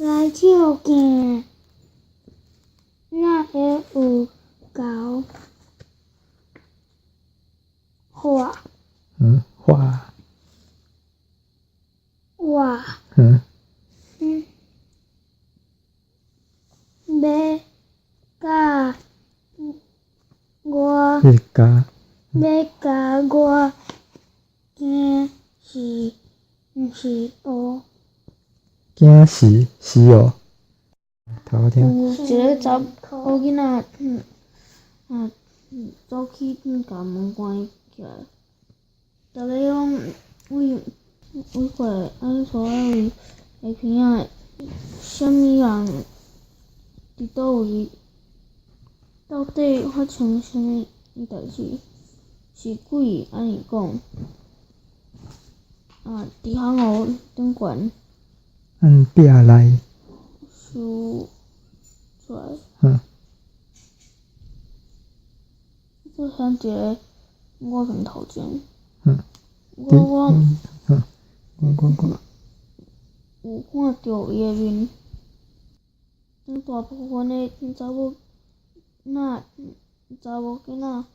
來照鏡，哪會有猴畫？畫。畫。欲共我。欲共。欲共我驚是毋是哦？驚是是哦。頭我聽。有一个查某囡仔，走去共門關起來，逐个攏圍圍過來，所在位下邊仔，啥物人佇佗位？到底發生啥物代誌？是鬼按呢講？佇烘爐頂懸。按壁內。輸出來。就響佇咧我面頭前。我我。我我我。有看著伊的面，頂大部分的查某仔、查某囡仔。